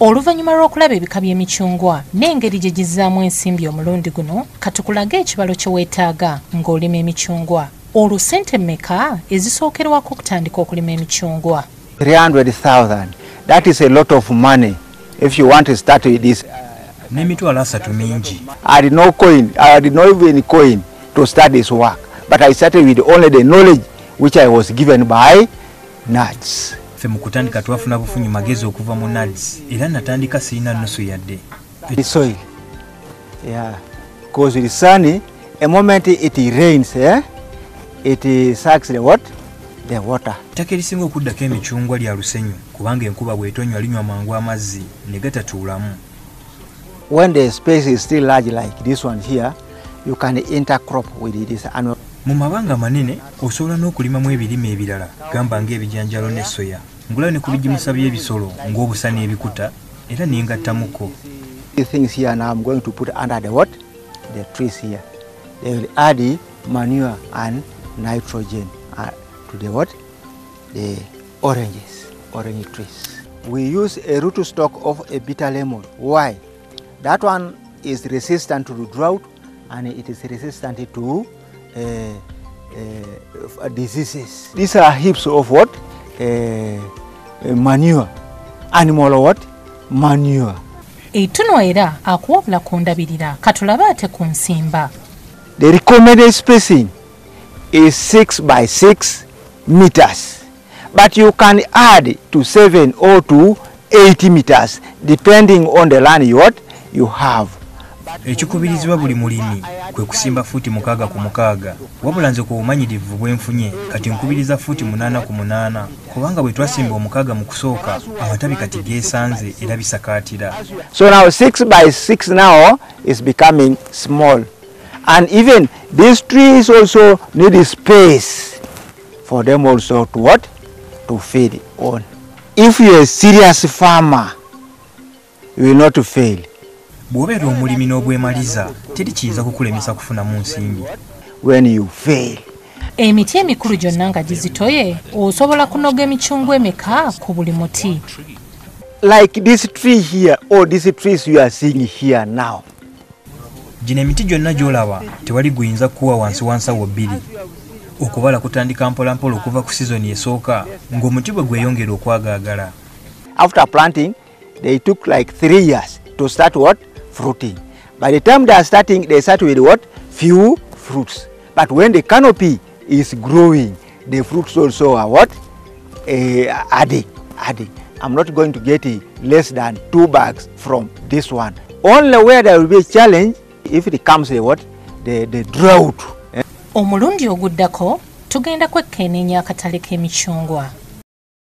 Oluvannyuma lw'okulaba ebika by'emicungwa n'engeri gye gizzaamu ensimbi omulundi guno, katukulage ekibalo kye weetaaga ng'olima emicungwa. Olwo ssente mmeka ezisookerwako okutandika okulima emicungwa? 300,000. That is a lot of money if you want to start with this. N'emitwalo 30 mingi. I had no coin, I had no even coin to start this work. But I started with only the knowledge which I was given by NAADS. Ffe mu kutandika twafuna bufunyi magezi okuva mu NAADS era natandika sirina nnusu yadde. The soil. Yeah. Because with sunny, a moment it rains, eh? It sucks the what? The water. Ettaka erisinga okuddako emicungwa lya lusenyu kubanga enkuba bw'etonywa linywa mangu amazzi ne gatatuulamu. When the space is still large like this one here, you can intercrop with this annual. Mu mabanga manene osobola n'okulimamu ebirime ebirala gamba ng'ebijanjalo ne soya ngulayo ne ku bigimusa by'ebisolo ng'obusa n'ebikuta era nengattamuko. These things here now I'm going to put under the what? The trees here. They will add the manure and nitrogen to the what? The oranges, orange trees. We use a rootstock of a bitter lemon. Why? That one is resistant to the drought and it is resistant to diseases. These are heaps of what? Manure. Animal what? Manure. Ettuno era akuwabula ku ndabirira katulabe ate ku nsimba. The recommended spacing is 6 by 6 meters, but you can add to 7 or to 8 meters depending on the land you, what you have. Ekikubirizibwa buli mulimi kwe kusimba fuuti 6 ku 6 wabula nze ku bumanyirivu bwe nfunye kati nkubiriza fuuti 8 ku 8 kubanga bwe twasimba 6 mu kusooka amatabi kati geesanze era bisakaatira. So now 6 by 6 now is becoming small. And even these trees also need space for them also to what? To feed on. If you're a serious farmer, you will not fail. Bw'obeera omulimi n'obwemaliza teri kiyinza kukulemesa kufunamu nsimbi. When you fail. Emiti emikulu gyonna nga gizitoye osobola kunoga emicungwa emeka ku buli muti? Like this tree here, or these trees you are seeing here now. Gino emiti gyonna gy'olaba tewali guyinza kukuwa wansi wa nsawo 2. Okubala kutandika mpolampola okuva ku sizoni esooka ng'omuti bwe gweyongera okwagaagala. After planting, they took like 3 years to start what? Fruiting. By the time they are starting, they start with what? Few fruits. But when the canopy is growing, the fruits also are what? Adding, adding. I'm not going to get less than two bags from this one. Only where there will be a challenge if it comes the what? The drought. Omulundi oguddako tugenda kwekkeneenya akatale k'emicungwa.